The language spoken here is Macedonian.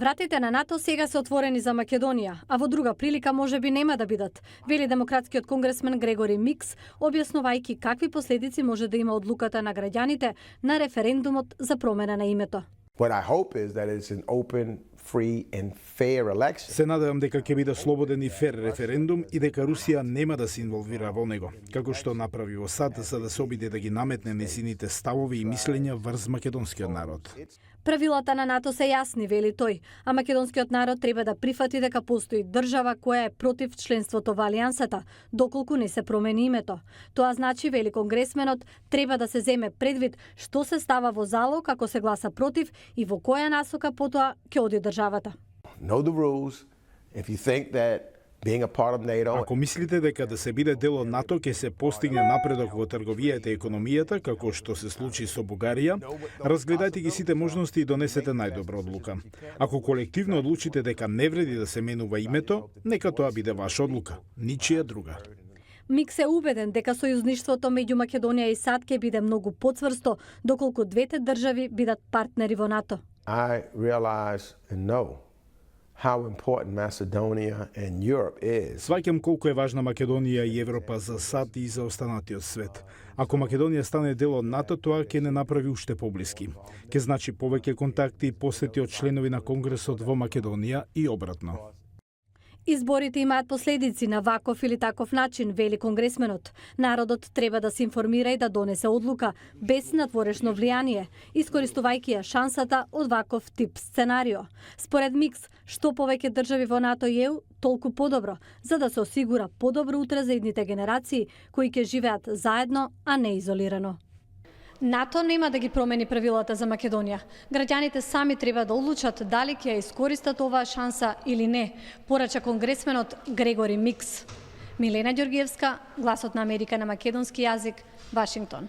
Вратите на НАТО сега се отворени за Македонија, а во друга прилика можеби нема да бидат, вели демократскиот конгресмен Грегори Микс, објаснувајќи какви последици може да има одлуката на граѓаните на референдумот за промена на името. What I hope is that it's an open, free and fair election. Се надевам дека ќе биде слободен и фер референдум и дека Русија нема да се инволвира во него, како што направи во САД за да се обиде да ги наметне нејзините ставови и мислења врз македонскиот народ. Правилата на НАТО се јасни, вели тој, а македонскиот народ треба да прифати дека постои држава која е против членството во алијансата, доколку не се промени името. Тоа значи, вели конгресменот, треба да се земе предвид што се става во залог ако се гласа против и во која насока потоа ќе оди државата. Know the rules. If you think that being a part of NATO, Ако мислите дека да се биде дел од НАТО ќе се постигне напредок во трговијата и економијата, како што се случи со Бугарија, разгледајте ги сите можности и донесете најдобра одлука. Ако колективно одлучите дека не вреди да се менува името, нека тоа биде ваша одлука, ничија друга. Микс е убеден дека сојузништвото меѓу Македонија и САД ќе биде многу поцврсто, доколку двете држави бидат партнери во НАТО. I realize and know how important Macedonia and Europe is. Сваќам колку е важна Македонија и Европа за САД и за останатиот свет. Ако Македонија стане дел од НАТО, тоа ќе не направи уште поблиски. Ќе значи повеќе контакти и посети од членови на Конгресот во Македонија и обратно. Изборите имаат последици на ваков или таков начин, вели конгресменот. Народот треба да се информира и да донесе одлука, без надворешно влијание, искористувајќи ја шансата од ваков тип сценарио. Според Микс, што повеќе држави во НАТО и ЕУ, толку подобро, за да се осигура подобро утре за идните генерации, кои ќе живеат заедно, а не изолирано. НАТО нема да ги промени правилата за Македонија. Граѓаните сами треба да одлучат дали ќе ја искористат оваа шанса или не, порача конгресменот Грегори Микс. Милена Ѓоргиевска, Гласот на Америка на македонски јазик, Вашингтон.